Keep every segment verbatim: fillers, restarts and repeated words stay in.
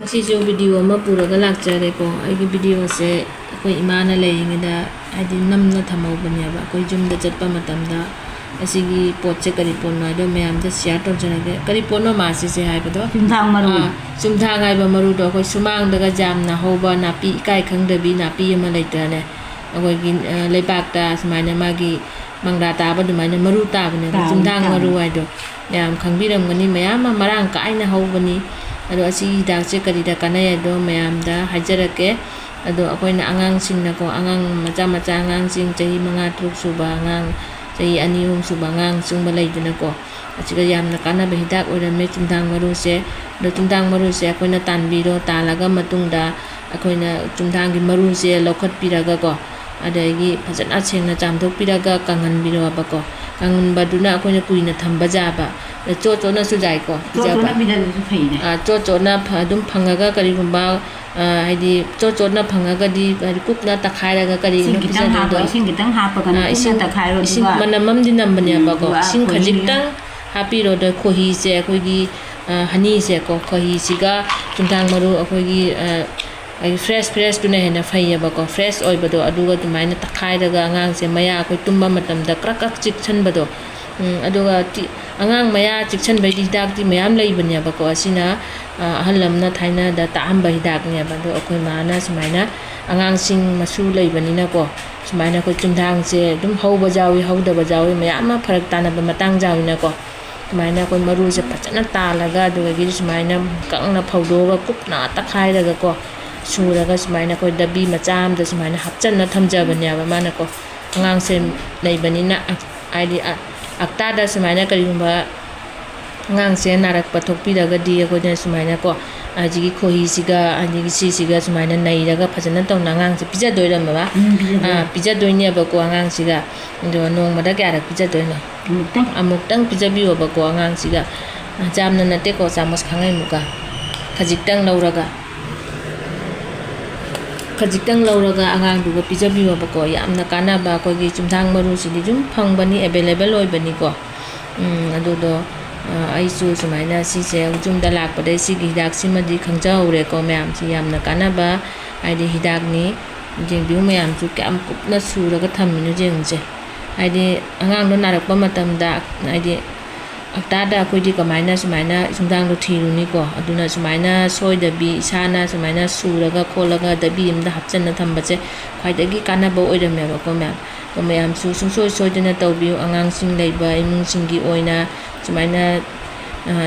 ꯉꯁꯤꯁꯨ ꯚꯤꯗꯤꯑꯣ ꯑꯃ ꯄꯨꯔꯒ ꯂꯥꯛꯆꯔꯦꯀꯣ꯫ ꯑꯩꯒꯤ ꯚꯤꯗꯤꯑꯣꯁꯦ ꯑꯩꯈꯣꯏ ꯏꯃꯥꯅ ꯂꯩꯔꯤꯉꯩꯗ, ꯍꯥꯏꯗꯤ, ꯅꯝꯅ ꯊꯝꯍꯧꯕꯅꯦꯕ꯫ ꯑꯩꯈꯣꯏ ꯌꯨꯝꯗ ꯆꯠꯄ ꯃꯇꯝꯗ ꯑꯁꯤꯒꯤ ꯄꯣꯠꯁꯦ ꯀꯔꯤ ꯄꯣꯠꯅꯣ ꯍꯥꯏꯗꯣ ꯃꯌꯥꯝꯗ ꯁꯤꯌꯥꯔ ꯇꯧꯖꯔꯒꯦ꯫ ꯀꯔꯤ ꯄꯣꯠꯅꯣ ꯃꯥꯁꯤꯁꯦ ꯍꯥꯏꯕꯗꯣ? ꯆꯨꯝꯊꯥꯡ ꯃꯔꯨ꯫ ꯑꯥ, ꯆꯨꯝꯊꯥꯡ ꯍꯥꯏꯕ ꯃꯔꯨꯗꯣ ꯑꯩꯈꯣꯏ ꯁꯨꯃꯥꯡꯗꯒ ꯌꯥꯝꯅ ꯍꯧꯕ ꯅꯥꯄꯤ, ꯏꯀꯥꯏ ꯈꯪꯗꯕꯤ ꯅꯥꯄꯤ ꯑꯃ ꯂꯩꯇ꯭ꯔꯅꯦ? ꯑꯩꯈꯣꯏꯒꯤ, ꯑ, ꯂꯩꯕꯥꯛꯇ ꯁꯨꯃꯥꯏꯅ ꯃꯥꯒꯤ ꯃꯪꯒ꯭ꯔꯥ ꯇꯥꯕ ꯑꯗꯨꯃꯥꯏꯅ ꯃꯔꯨ ꯇꯥꯕꯅꯦꯕ, ꯇꯥꯕꯅꯤ, ꯆꯨꯝꯊꯥꯡ ꯇꯥꯕꯅꯤ꯫ ꯃꯔꯨ ꯍꯥꯏꯗꯣ꯫ ꯃꯌꯥꯝ ꯈꯪꯕꯤꯔꯝꯒꯅꯤ, ꯃꯌꯥꯝ ꯑꯃ ꯃꯔꯥꯡ ꯀꯥꯏꯅ ꯍꯧꯕꯅꯤ꯫ ꯑꯗꯣ ꯑꯁꯤꯒꯤ ꯍꯤꯗꯥꯛꯁꯦ ꯀꯔꯤꯗ ꯀꯥꯟꯅꯩ ꯍꯥꯏꯗꯣ ꯃꯌꯥꯝꯗ ꯍꯥꯏꯖꯔꯛꯀꯦ꯫ ꯑꯗꯣ ꯑꯩꯈꯣꯏꯅ ꯑꯉꯥꯡꯁꯤꯡꯅꯀꯣ, ꯑꯉꯥꯡ ꯃꯆꯥ ꯃꯆꯥ, ꯑꯉꯥꯡꯁꯤꯡ ꯆꯍꯤ ꯃꯉꯥ, ꯇꯔꯨꯛ ꯁꯨꯕ ꯑꯉꯥꯡ, ꯆꯍꯤ ꯑꯅꯤ, ꯑꯍꯨꯝ ꯁꯨꯕ ꯑꯉꯥꯡ ꯁꯨꯝꯕ ꯂꯩꯗꯅꯀꯣ, ꯑꯁꯤꯒ ꯌꯥꯝꯅ ꯀꯥꯟꯅꯕ ꯍꯤꯗꯥꯛ ꯑꯣꯏꯔꯝꯃꯦ ꯆꯨꯝꯊꯥꯡ ꯃꯔꯨꯁꯦ꯫ ꯑꯗꯣ ꯆꯨꯝꯊꯥꯡ ꯃꯔꯨꯁꯦ ꯑꯩꯈꯣꯏꯅ ꯇꯥꯟꯕꯤꯔꯣ, ꯇꯥꯜꯂꯒ ꯃꯇꯨꯡꯗ ꯑꯩꯈꯣꯏꯅ ꯆꯨꯝꯊꯥꯡꯒꯤ ꯃꯔꯨꯁꯦ ꯂꯧꯈꯠꯄꯤꯔꯒꯀꯣ, ꯑꯗꯒꯤ ꯐꯖꯅ ꯁꯦꯡꯅ ꯆꯥꯝꯊꯣꯛꯄꯤꯔꯒ ꯀꯪꯍꯟꯕꯤꯔꯣꯕꯀꯣ꯫ ꯀꯪꯍꯟꯕꯗꯨꯅ ꯑꯩꯈꯣꯏꯅ ꯀꯨꯏꯅ ꯊꯝꯕ ꯌꯥꯕ꯫ ꯑꯗ ꯆꯣꯠ ꯆꯣꯠꯅꯁꯨ ꯌꯥꯏꯀꯣ, ꯆꯣꯠ ꯄꯤꯖꯕ꯫ ꯆꯣꯠꯅ ꯄꯤꯖꯕꯁꯨ ꯐꯩꯅꯦ꯫ ꯑꯥ, ꯆꯣꯠ ꯆꯣꯠꯅ ꯐ-, ꯑꯗꯨꯝ ꯐꯪꯉꯒ ꯀꯔꯤꯒꯨꯝꯕ, ꯑꯥ, ꯍꯥꯏꯗꯤ ꯆꯣꯠ ꯆꯣꯠꯅ ꯐꯪꯉꯒꯗꯤ, ꯍꯥꯏꯗꯤ ꯀꯨꯞꯅ ꯇꯛꯈꯥꯏꯔꯒ ꯀꯔꯤꯒꯤꯅꯣ ꯏꯁꯤꯡ ꯈꯤꯇꯪ ꯄꯤꯖꯗꯣꯏꯗꯣ? ꯍꯥꯞꯄꯣ, ꯏꯁꯤꯡ ꯈꯤꯇꯪ ꯍꯥꯞꯄꯒꯅ ꯑꯥ, ꯀꯨꯞꯅ ꯏꯁꯤꯡ, ꯇꯛꯈꯥꯏꯔꯣ, ꯏꯁꯤꯡ ꯑꯗꯨꯒ ꯃꯅꯝ ꯑꯃꯗꯤ ꯅꯝꯕꯅꯦꯕꯀꯣ꯫ ꯎꯝ, ꯑꯗꯨꯒ ꯏꯁꯤꯡ ꯑꯩꯈꯣꯏꯒꯤ ꯈꯖꯤꯛꯇꯪ ꯍꯥꯞꯄꯤꯔꯣ꯫ ꯑꯗꯣ ꯈꯣꯍꯤꯁꯦ ꯑꯩꯈꯣꯏꯒꯤ, ꯑꯥ, ꯍꯅꯤꯁꯦꯀꯣ, ꯈꯣꯍꯤꯁꯤꯒ ꯆꯨꯝꯊꯥꯡ ꯃꯔꯨ ꯑꯩꯈꯣꯏꯒꯤ, ꯑꯥ, ꯍꯥꯏꯗꯤ ꯐ꯭ꯔꯦꯁ ꯐ꯭ꯔꯦꯁꯇꯨꯅ ꯍꯦꯟꯅ ꯐꯩꯌꯦꯕꯀꯣ꯫ ꯐ꯭ꯔꯦꯁ ꯑꯣꯏꯕꯗꯣ ꯑꯗꯨꯒ ꯑꯗꯨꯃꯥꯏꯅ ꯇꯛꯈꯥꯏꯔꯒ ꯑꯉꯥꯡꯁꯦ ꯃꯌꯥ ꯑꯩꯈꯣꯏ ꯇꯨꯝꯕ ꯃꯇꯝꯗ ꯀ꯭ꯔꯛ ꯀ꯭ꯔꯛ ꯆꯤꯛꯁꯟꯕꯗꯣ, ꯎꯝ, ꯑꯗꯨꯒ ꯇꯤ-, ꯑꯉꯥꯡ ꯃꯌꯥ ꯆꯤꯛꯁꯟꯕꯩꯗꯤ ꯍꯤꯗꯥꯛꯇꯤ ꯃꯌꯥꯝ ꯂꯩꯕꯅꯦꯕꯀꯣ꯫ ꯑꯁꯤꯅ, ꯑ, ꯑꯍꯜ ꯑꯃꯅ ꯊꯥꯏꯅꯗ ꯇꯥꯛꯑꯝꯕ ꯍꯤꯗꯥꯛꯅꯦꯕ꯫ ꯑꯗꯣ ꯑꯩꯈꯣꯏ ꯃꯥꯅ ꯁꯨꯃꯥꯏꯅ ꯑꯉꯥꯡꯁꯤꯡ ꯃꯁꯨ ꯂꯩꯕꯅꯤꯅꯀꯣ, ꯁꯨꯃꯥꯏꯅ ꯑꯩꯈꯣꯏ ꯆꯨꯝꯊꯥꯡꯁꯦ ꯑꯗꯨꯝ ꯍꯧꯕ ꯌꯥꯎꯏ, ꯍꯧꯗꯕ ꯌꯥꯎꯏ, ꯃꯌꯥꯝ ꯑꯃ ꯐꯔꯛ ꯇꯥꯅꯕ ꯃꯇꯥꯡ ꯌꯥꯎꯏꯅꯀꯣ꯫ ꯁꯨꯃꯥꯏꯅ ꯑꯩꯈꯣꯏ ꯃꯔꯨꯁꯦ ꯐꯖꯅ ꯇꯥꯜꯂꯒ, ꯑꯗꯨꯗꯒꯤꯗꯤ ꯁꯨꯃꯥꯏꯅ ꯀꯪꯅ ꯐꯧꯗꯣꯛꯑꯒ ꯀꯨꯞꯅ ꯇꯛꯈꯥꯏꯔꯒꯀꯣ, ꯁꯨꯔꯒ ꯁꯨꯃꯥꯏꯅ ꯑꯩꯈꯣꯏ ꯗꯕꯤ ꯃꯆꯥ ꯑꯃꯗ ꯁꯨꯃꯥꯏꯅ ꯍꯥꯞꯆꯟꯅ ꯊꯝꯖꯕꯅꯦꯕ ꯃꯥꯅꯀꯣ꯫ ꯑꯉꯥꯡꯁꯦ ꯂꯩꯕꯅꯤꯅ, ꯍꯥꯏꯗꯤ, ꯑ-, ꯍꯞꯇꯥꯗ ꯁꯨꯃꯥꯏꯅ ꯀꯔꯤꯒꯨꯝꯕ ꯑꯉꯥꯡꯁꯦ ꯅꯥꯔꯛꯄ ꯊꯣꯛꯄꯤꯔꯒꯗꯤ ꯑꯩꯈꯣꯏꯅ ꯁꯨꯃꯥꯏꯅꯀꯣ, ꯍꯧꯖꯤꯛꯀꯤ ꯈꯣꯍꯤꯁꯤꯒ, ꯑꯗꯒꯤ ꯁꯤꯁꯤꯒ ꯁꯨꯃꯥꯏꯅ ꯅꯩꯔꯒ ꯐꯖꯅ ꯇꯧꯅ ꯑꯉꯥꯡꯁꯦ ꯄꯤꯖꯗꯣꯏꯔꯝꯕ? ꯎꯝ, ꯄꯤꯖꯗꯣꯏꯅꯦ꯫ ꯑꯥ, ꯄꯤꯖꯗꯣꯏꯅꯦꯕꯀꯣ ꯑꯉꯥꯡꯁꯤꯒ꯫ ꯑꯗꯣ ꯅꯣꯡꯃꯗ ꯀꯌꯥꯔꯛ ꯄꯤꯖꯗꯣꯏꯅꯣ? ꯑꯃꯨꯛꯇꯪ꯫ ꯑꯃꯨꯛꯇꯪ ꯄꯤꯖꯕꯤꯌꯣꯕꯀꯣ ꯑꯉꯥꯡꯁꯤꯒ꯫ ꯌꯥꯝꯅ ꯅꯠꯇꯦꯀꯣ, ꯆꯥꯃꯁ ꯈꯥꯡꯉꯩꯃꯨꯛꯀ꯫ ꯈꯖꯤꯛꯇꯪ ꯂꯧꯔꯒ, ꯈꯖꯤꯛꯇꯪ ꯂꯧꯔꯒ ꯑꯉꯥꯡꯗꯨꯒ ꯄꯤꯖꯕꯤꯌꯣꯕꯀꯣ꯫ ꯌꯥꯝꯅ ꯀꯥꯟꯅꯕ ꯑꯩꯈꯣꯏꯒꯤ ꯆꯨꯝꯊꯥꯡ ꯃꯔꯨꯁꯤꯗꯤ ꯑꯗꯨꯝ ꯐꯪꯕꯅꯤ, ꯑꯦꯕꯥꯏꯂꯦꯕꯜ ꯑꯣꯏꯕꯅꯤꯀꯣ꯫ ꯎꯝ, ꯑꯗꯨꯗꯣ, ꯑꯩꯁꯨ ꯁꯨꯃꯥꯏꯅ ꯁꯤꯁꯦ ꯌꯨꯝꯗ ꯂꯥꯛꯄꯗꯩ ꯁꯤꯒꯤ ꯍꯤꯗꯥꯛꯁꯤꯃꯗꯤ ꯈꯪꯖꯍꯧꯔꯦꯀꯣ ꯃꯌꯥꯝꯁꯤ꯫ ꯌꯥꯝꯅ ꯀꯥꯟꯅꯕ ꯍꯥꯏꯗꯤ ꯍꯤꯗꯥꯛꯅꯤ꯫ ꯌꯦꯡꯕꯤꯌꯨ ꯃꯌꯥꯝꯁꯨ ꯀꯌꯥꯝ ꯀꯨꯞꯅ ꯁꯨꯔꯒ ꯊꯝꯃꯤꯅꯣ ꯌꯦꯡꯉꯨꯁꯦ꯫ ꯍꯥꯏꯗꯤ ꯑꯉꯥꯡꯗꯣ ꯅꯥꯔꯛꯄ ꯃꯇꯝꯗ ꯍꯥꯏꯗꯤ ꯍꯞꯇꯥꯗ ꯑꯩꯈꯣꯏꯗꯤ ꯀꯃꯥꯏꯅ ꯁꯨꯃꯥꯏꯅ ꯏꯁꯨꯡꯗꯥꯡꯗꯣ ꯊꯤꯔꯨꯅꯤꯀꯣ꯫ ꯑꯗꯨꯅ ꯁꯨꯃꯥꯏꯅ ꯁꯣꯏꯗꯕꯤ ꯏꯁꯥꯅ ꯁꯨꯃꯥꯏꯅ ꯁꯨꯔꯒ ꯈꯣꯠꯂꯒ ꯗꯕꯤ ꯑꯃꯗ ꯍꯥꯞꯆꯤꯟꯅ ꯊꯝꯕꯁꯦ ꯈ꯭ꯋꯥꯏꯗꯒꯤ ꯀꯥꯟꯅꯕ ꯑꯣꯏꯔꯝꯃꯦꯕꯀꯣ ꯃꯌꯥꯝ꯫ ꯑꯗꯣ ꯃꯌꯥꯝꯁꯨ ꯁꯨꯡꯁꯣꯏ ꯁꯣꯏꯗꯅ ꯇꯧꯕꯤꯌꯨ꯫ ꯑꯉꯥꯡꯁꯤꯡ ꯂꯩꯕ ꯏꯃꯨꯡꯁꯤꯡꯒꯤ ꯑꯣꯏꯅ ꯁꯨꯃꯥꯏꯅ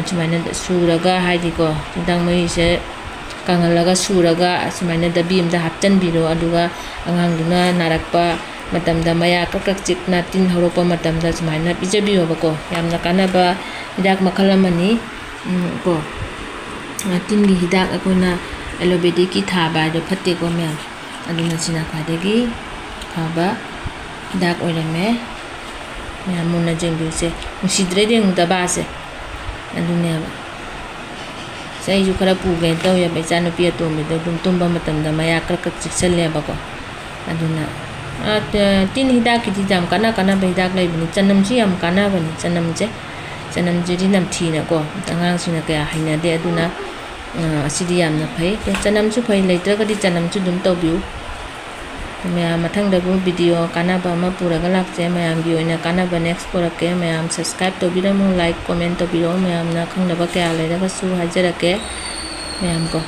ꯁꯨꯃꯥꯏꯅ ꯁꯨꯔꯒ ꯍꯥꯏꯗꯤꯀꯣ ꯏꯁꯨꯡꯗꯥꯡ ꯃꯍꯤꯁꯦ ꯀꯪꯍꯜꯂꯒ ꯁꯨꯔꯒ ꯁꯨꯃꯥꯏꯅ ꯗꯕꯤ ꯑꯃꯗ ꯍꯥꯞꯆꯤꯟꯕꯤꯔꯣ꯫ ꯑꯗꯨꯒ ꯑꯉꯥꯡꯗꯨꯅ ꯅꯥꯔꯛꯄ ꯃꯇꯝꯗ ꯃꯌꯥ ꯀꯛ ꯀꯛ ꯆꯤꯛꯅ ꯇꯤꯟ ꯍꯧꯔꯛꯄ ꯃꯇꯝꯗ ꯁꯨꯃꯥꯏꯅ ꯄꯤꯖꯕꯤꯌꯣꯕꯀꯣ꯫ ꯌꯥꯝꯅ ꯀꯥꯟꯅꯕ ꯍꯤꯗꯥꯛ ꯃꯈꯜ ꯑꯃꯅꯤ꯫ ꯎꯝ, ꯀꯣ ꯇꯤꯟꯒꯤ ꯍꯤꯗꯥꯛ ꯑꯩꯈꯣꯏꯅ ꯑꯦꯂꯣꯄꯦꯊꯤꯛꯀꯤ ꯊꯥꯕ ꯍꯥꯏꯗꯣ ꯐꯠꯇꯦꯀꯣ ꯃꯌꯥꯝ꯫ ꯑꯗꯨꯅ ꯁꯤꯅ ꯈ꯭ꯋꯥꯏꯗꯒꯤ ꯐꯕ ꯍꯤꯗꯥꯛ ꯑꯣꯏꯔꯝꯃꯦ꯫ ꯃꯌꯥꯝ ꯃꯨꯟꯅ ꯌꯦꯡꯕꯤꯌꯨꯁꯦ꯫ ꯅꯨꯡꯁꯤꯗ꯭ꯔꯦ ꯌꯦꯡꯉꯨ ꯗꯕꯥꯁꯦ꯫ ꯑꯗꯨꯅꯦꯕ꯫ ꯁꯦ ꯑꯩꯁꯨ ꯈꯔ ꯄꯨꯒꯦꯅ ꯇꯧꯋꯦꯕ꯫ ꯏꯆꯥꯅꯨꯄꯤ ꯑꯇꯣꯝꯕꯤꯗꯣ ꯑꯗꯨꯝ ꯇꯨꯝꯕ ꯃꯇꯝꯗ ꯃꯌꯥ ꯀ꯭ꯔꯛ ꯀ꯭ꯔꯛ ꯆꯤꯛꯁꯜꯂꯦꯕꯀꯣ꯫ ꯑꯗꯨꯅ ꯇꯤꯟ ꯍꯤꯗꯥꯛꯀꯤꯗꯤ ꯌꯥꯝ ꯀꯥꯟꯅ ꯀꯥꯟꯅꯕ ꯍꯤꯗꯥꯛ ꯂꯩꯕꯅꯤ꯫ ꯆꯅꯝꯁꯨ ꯌꯥꯝ ꯀꯥꯟꯅꯕꯅꯤ꯫ ꯆꯅꯝꯁꯦ ꯆꯅꯝꯁꯤꯗꯤ ꯅꯝꯊꯤꯅꯀꯣ ꯑꯉꯥꯡꯁꯤꯡꯅ ꯀꯌꯥ ꯍꯩꯅꯗꯦ꯫ ꯑꯗꯨꯅ ꯑꯁꯤꯗꯤ ꯌꯥꯝꯅ ꯐꯩ꯫ ꯆꯅꯝꯁꯨ ꯐꯩ꯫ ꯂꯩꯇ꯭ꯔꯒꯗꯤ ꯆꯅꯝꯁꯨ ꯑꯗꯨꯝ ꯇꯧꯕꯤꯌꯨ꯫ ꯃꯌꯥꯝ ꯃꯊꯪꯗꯕꯨ ꯚꯤꯗꯤꯑꯣ ꯀꯥꯟꯅꯕ ꯑꯃ ꯄꯨꯔꯒ ꯂꯥꯛꯆꯩ꯫ ꯃꯌꯥꯝꯒꯤ ꯑꯣꯏꯅ ꯀꯥꯟꯅꯕ ꯅꯦꯛꯁ ꯄꯨꯔꯛꯀꯦ꯫ ꯃꯌꯥꯝ ꯁꯕꯁꯀ꯭ꯔꯥꯏꯕ ꯇꯧꯕꯤꯔꯝꯃꯨ, ꯂꯥꯏꯛ ꯀꯣꯃꯦꯟ ꯇꯧꯕꯤꯔꯛꯑꯣ꯫ ꯃꯌꯥꯝꯅ ꯈꯪꯗꯕ ꯀꯌꯥ ꯂꯩꯔꯒꯁꯨ ꯍꯥꯏꯖꯔꯛꯀꯦ ꯃꯌꯥꯝ ꯀꯣ꯫